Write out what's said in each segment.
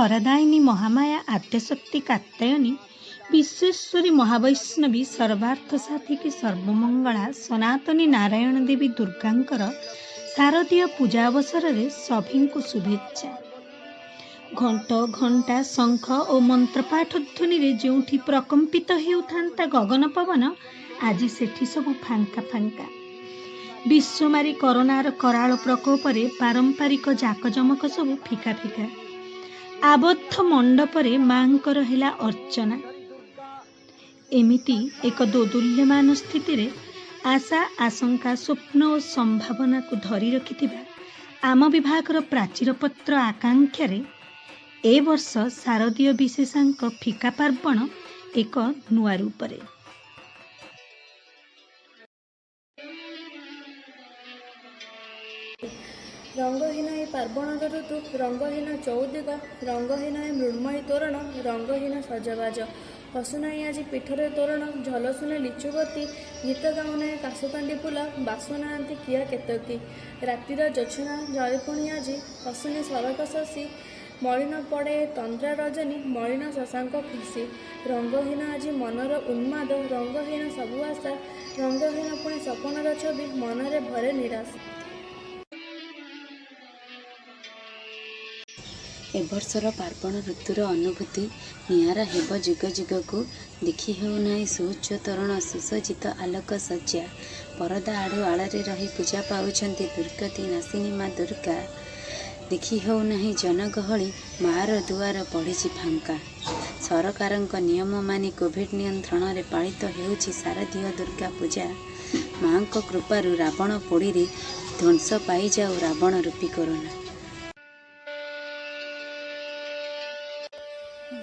ବରଦାୟିନୀ ମହାମାୟା ଆଦ୍ୟଶକ୍ତି କାତ୍ୟାୟନୀ ବିଶ୍ୱେଶ୍ୱରୀ ମହାବୈଷ୍ଣବୀ ସର୍ବାର୍ଥ ସାଧିକୀ ସର୍ବମଙ୍ଗଳା ସନାତନୀ ନାରାୟଣ ଦେବୀ ଦୁର୍ଗାଙ୍କର ଶାରଦୀୟ ପୂଜା ଅବସରରେ ସଭିଙ୍କୁ ଶୁଭେଚ୍ଛା। ଘଣ୍ଟ, ଘଣ୍ଟା, ଶଙ୍ଖ ଓ ମନ୍ତ୍ରପାଠ ଧ୍ୱନିରେ ଯେଉଁଠି ପ୍ରକମ୍ପିତ ହେଉଥାନ୍ତା ଗଗନ ପବନ, ଆଜି ସେଠି ସବୁ ଫାଙ୍କା ଫାଙ୍କା। ବିଶ୍ୱମାରୀ କରୋନାର କରାଳ ପ୍ରକୋପରେ ପାରମ୍ପରିକ ଜାକଜମକ ସବୁ ଫିକା ଫିକା। ଆବଦ୍ଧ ମଣ୍ଡପରେ ମାଙ୍କର ହେଲା ଅର୍ଚ୍ଚନା। ଏମିତି ଏକ ଦୋଦୁଲ୍ୟମାନ ସ୍ଥିତିରେ ଆଶା, ଆଶଙ୍କା, ସ୍ୱପ୍ନ ଓ ସମ୍ଭାବନାକୁ ଧରି ରଖିଥିବା ଆମ ବିଭାଗର ପ୍ରାଚୀରପତ୍ର ଆକାଂକ୍ଷାରେ ଏ ବର୍ଷ ଶାରଦୀୟ ବିଶେଷାଙ୍କ ଫିକା ପାର୍ବଣ ଏକ ନୂଆ ରୂପରେ। ରଙ୍ଗହୀନ ଏ ପାର୍ବଣର ଋତୁ, ରଙ୍ଗହୀନ ଚଉଦିଗ, ରଙ୍ଗହୀନ ଏ ମୃଣ୍ମୟୀ ତୋରଣ, ରଙ୍ଗହୀନ ସଜବାଜ। ହସୁନାହିଁ ଆଜି ପୀଠରେ ତୋରଣ, ଝଲସୁନି ଲିଚୁବତୀ, ଗୀତ ଗାଉନାହିଁ କାଶତଣ୍ଡି ଫୁଲ, ବାସୁନାହାନ୍ତି କିଆ କେତକୀ। ରାତିର ଜୋଛନା ଝରେ ପୁଣି ଆଜି, ହସୁନି ସରକ ଶଶୀ, ମଳିନ ପଡ଼େ ଏ ତନ୍ଦ୍ରା ରଜନୀ, ମଳିନ ଶଶାଙ୍କ ଖୁସି। ରଙ୍ଗହୀନ ଆଜି ମନର ଉନ୍ମାଦ, ରଙ୍ଗହୀନ ସବୁ ଆଶା, ରଙ୍ଗହୀନ ପୁଣି ସପନର ଛବି, ମନରେ ଭରେ ନିରାଶା। ଏବର୍ଷର ପାର୍ବଣ ଋତୁର ଅନୁଭୂତି ନିଆରା ହେବ ଯୁଗ ଯୁଗକୁ। ଦେଖି ହେଉନାହିଁ ସୁଉଚ୍ଚ ତୋରଣ, ସୁସଜ୍ଜିତ ଆଲୋକସଜ୍ଜା। ପରଦା ଆଢ଼ୁଆଳରେ ରହି ପୂଜା ପାଉଛନ୍ତି ଦୁର୍ଗତି ନାଶିନୀ ମା ଦୁର୍ଗା। ଦେଖି ହେଉନାହିଁ ଜନଗହଳି, ମାଆର ଦୁଆର ପଡ଼ିଛି ଫାଙ୍କା। ସରକାରଙ୍କ ନିୟମ ମାନି କୋଭିଡ୍ ନିୟନ୍ତ୍ରଣରେ ପାଳିତ ହେଉଛି ଶାରଦୀୟ ଦୁର୍ଗା ପୂଜା। ମାଆଙ୍କ କୃପାରୁ ରାବଣ ପୋଡ଼ିରେ ଧ୍ୱଂସ ପାଇଯାଉ ରାବଣ ରୂପୀ କରୋନା।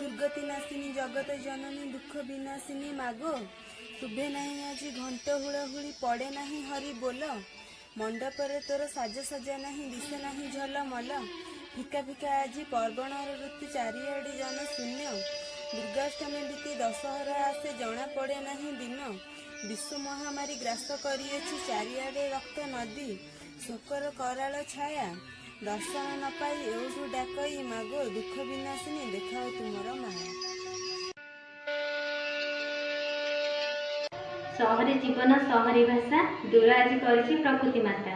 ଦୁର୍ଗତି ନାଶିନୀ ଜଗତ ଜନନୀ ଦୁଃଖ ବିନାଶିନୀ ମାଗୋ, ଶୁଭେ ନାହିଁ ଆଜି ଘଣ୍ଟ ହୁଳହୁଳି, ପଡ଼େ ନାହିଁ ହରି ବୋଲ। ମଣ୍ଡପରେ ତୋର ସାଜସଜା ନାହିଁ, ଦିଶେ ନାହିଁ ଝଲମଲ। ଫିକା ଫିକା ଆଜି ପାର୍ବଣର ଋତୁ, ଚାରିଆଡ଼େ ଜନ ଶୂନ୍ୟ। ଦୁର୍ଗାଷ୍ଟମୀ ବିତି ଦଶହରା ଆସେ, ଜଣା ପଡ଼େ ନାହିଁ ଦିନ। ବିଶ୍ୱ ମହାମାରୀ ଗ୍ରାସ କରିଅଛି ଚାରିଆଡ଼େ ରକ୍ତ ନଦୀ, ଶୋକର କରାଳ ଛାୟା। ଦର୍ଶନ ନ ପାଇ ଏଉଠୁ ଡାକଇ, ମାଗୋ ଦୁଃଖ ବିନାଶିନୀ ଦେଖାଅ ତୁମର ମାୟା। ସହରୀ ଜୀବନ, ସହରୀ ଭାଷା ଦୂର ଆଜି କରିଛି ପ୍ରକୃତି ମାତା।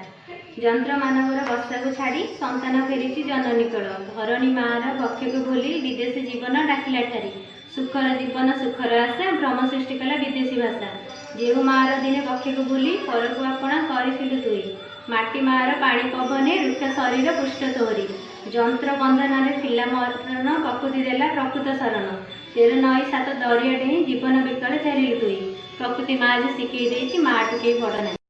ଯନ୍ତ୍ର ମାନବର ବସାକୁ ଛାଡ଼ି ସନ୍ତାନ ଫେରିଛି ଜନନୀ କୋଳ। ଧରଣୀ ମାଆର ବକ୍ଷକୁ ଭୁଲି ବିଦେଶୀ ଜୀବନ ଡାକିଲା ଠାରି। ସୁଖର ଜୀବନ, ସୁଖର ଆଶା, ଭ୍ରମ ସୃଷ୍ଟି କଲା ବିଦେଶୀ ଭାଷା। ଯେଉଁ ମାଆର ଦିନେ ବକ୍ଷକୁ ଭୁଲି ପରକୁ ଆପଣା କରିଥିଲୁ ତୁଇ, ମାଟି ମାଆର ପାଣି ପବନେ ବୃକ୍ଷ ଶରୀର ପୁଷ୍ଟ ତୋହରି। ଯନ୍ତ୍ର ବନ୍ଧନରେ ଥିଲା ମରଣ, ପ୍ରକୃତି ଦେଲା ପ୍ରକୃତ ଶରଣ। 13 ନଈ 7 ଦରିଆ ଡେଇଁ ଜୀବନ ବିକଳେ ଫେରିଲୁ ତୁଇ। ପ୍ରକୃତି ମା ଆଜି ଶିଖେଇ ଦେଇଛି, ମାଆଠୁ କେହି ବଡ଼ ନାହିଁ।